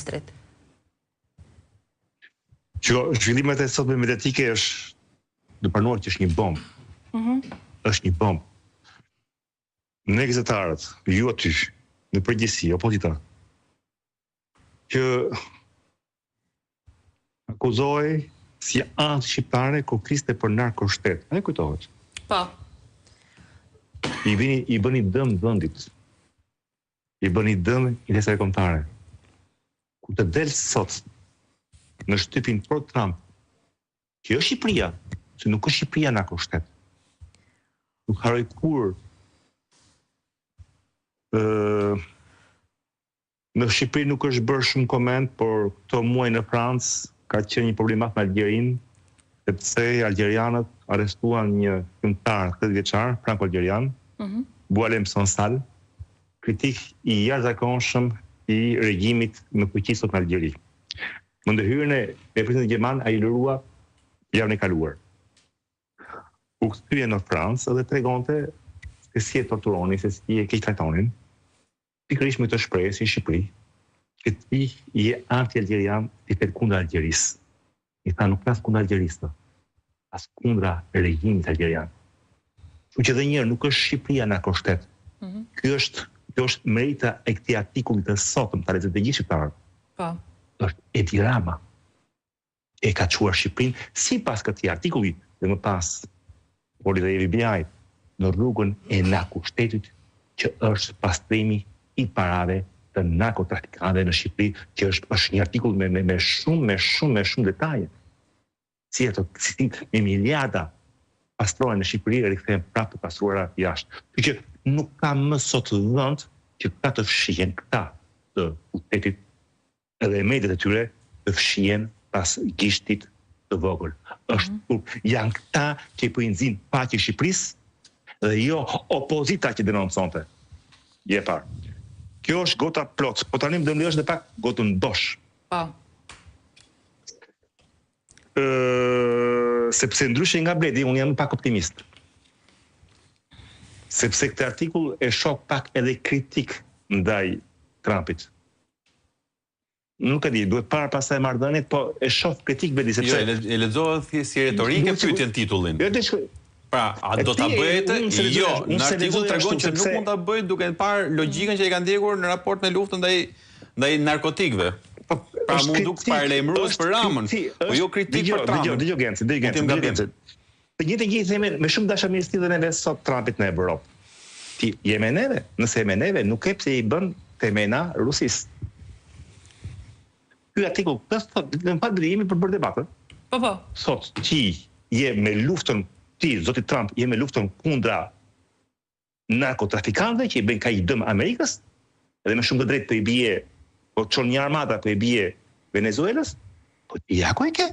kryeministrit. Shiko, zhvillimet e sotme mediatike është të pranuar që është një bombë. Mm -hmm. Është një bombë. Ne gazetarët, ju aty, në përgjithësi, opozita, që akuzohej si anti-shqiptare kur fliste për narkoshtet. A ju kujtohet? Po. I bëni i bëni dëm vendit. I bëni dëm interesave kombëtare. Kur të del sot në shtypin pro Trump, që jo Shqipëria, se nuk është Shqipëria narkoshtet. Nuk harroj kurrë ë Në Shqipëri nuk është bërë shumë koment, por këto muaj në Francë ka qenë një problem i madh me Algjerinë, sepse algjerianët arrestuan një këngëtar 80 vjeçar, franko-algjerian, mm -hmm. Boualem Sansal, kritik i jashtëzakonshëm i regjimit në fuqi sot në Algjeri. Me ndërhyrjen e presidentit gjerman ai u lirua javën e kaluar. U kthye në Francë dhe tregonte se si e torturonin, se si e keqtrajtonin. Pikërisht me këtë shprehje si në Shqipëri, që ti je anti-algjerian, ti flet kundra Algjerisë. I tha nuk flas kundra Algjerisë, as kundra regjimit algjerian. Kështu që edhe një herë nuk është Shqipëria narkoshtet. Mm -hmm. Ky është kjo është merita e këtij artikulli të sotëm, ta lexojnë të gjithë shqiptarët. Po. Është Edi Rama. e ka çuar Shqipërinë, sipas këtij artikulli dhe më pas foli dhe FBI, në rrugën e narkoshtetit që është pastrimi i parave të narkotrafikantëve në Shqipëri, që është është një artikull me me me shumë me shumë me shumë detaje. Si ato si me miliarda pastrohen në Shqipëri e rikthehen prapë të pastruara jashtë. Kështu që nuk ka më sot vend që këta të fshihen këta të pushtetit edhe mediat e tyre të fshihen pas gishtit të vogël. Është mm -hmm. janë këta që po i nxijnë faqe Shqipërisë dhe jo opozita që denonconte. Je parë. Kjo është gota plot, po tani më do më lejosh edhe pak gotën bosh. Po. Ë sepse ndryshe nga Bledi, unë jam pak optimist. Sepse këtë artikull e shoh pak edhe kritik ndaj Trumpit. Nuk e di, duhet parë pastaj marrëdhëniet, po e shoh kritik Bledi sepse Jo, e lexova thjesht si retorike pyetjen titullin. Jo, ti Pra, a do ta bëjë atë? Jo, në artikull tregon që nuk mund ta bëjë duke parë logjikën që ai ka ndjekur në raport me luftën ndaj ndaj narkotikëve. Po, pra m'u duk paralajmërues për Ramën, po jo kritik për Trumpin. Dëgjo, dëgjo Genci, dëgjo Genci, dëgjo Genci. Të njëjtën gjë i themi me shumë dashamirësi dhe neve sot Trumpit në Evropë. Ti je me neve, nëse je me neve, nuk ke pse i bën temena Rusisë. Ky artikull këtë thotë, në fakt jemi për bërë debat, ë? Po po. Thotë ti je me luftën, ti zoti Trump je me luftën kundra narkotrafikantëve që i bëjnë kaq dëm Amerikës, dhe me shumë të drejtë po i bie, po çon një armata po i bie Venezuelës, po ti ja ku e ke?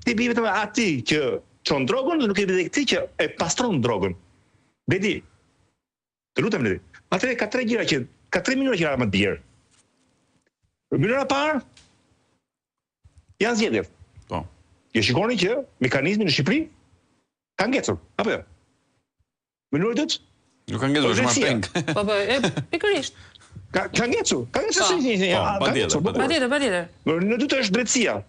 Ti bie vetëm atij që çon drogën dhe nuk i bie këtij që e pastron drogën. Bledi. Të lutem Bledi. Atëherë ka tre gjëra që ka tre mënyra që Rama të bjerë. Mënyra e parë janë zgjedhjet. Po. Ju shikoni që mekanizmi në Shqipëri ka ngecur, apo jo? Mënyra e dytë? Nuk ka ngecur, është marrë peng. Po po, e pikërisht. Ka ka ngecur, ka ngecur si një një. Po, patjetër, patjetër, patjetër. Mënyra e dytë është drejtësia.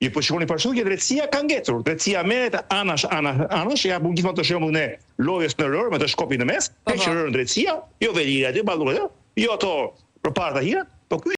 Ju po shikoni për shembull që drejtësia ka ngecur. Drejtësia merret anash anash anash, ja bun gjithmonë të shembullin e lojës në rërë me të shkopin në mes, po, heq po. rërën drejtësia, jo Veliaj aty, Balluku aty, jo ato përpara Tahirat, po ky.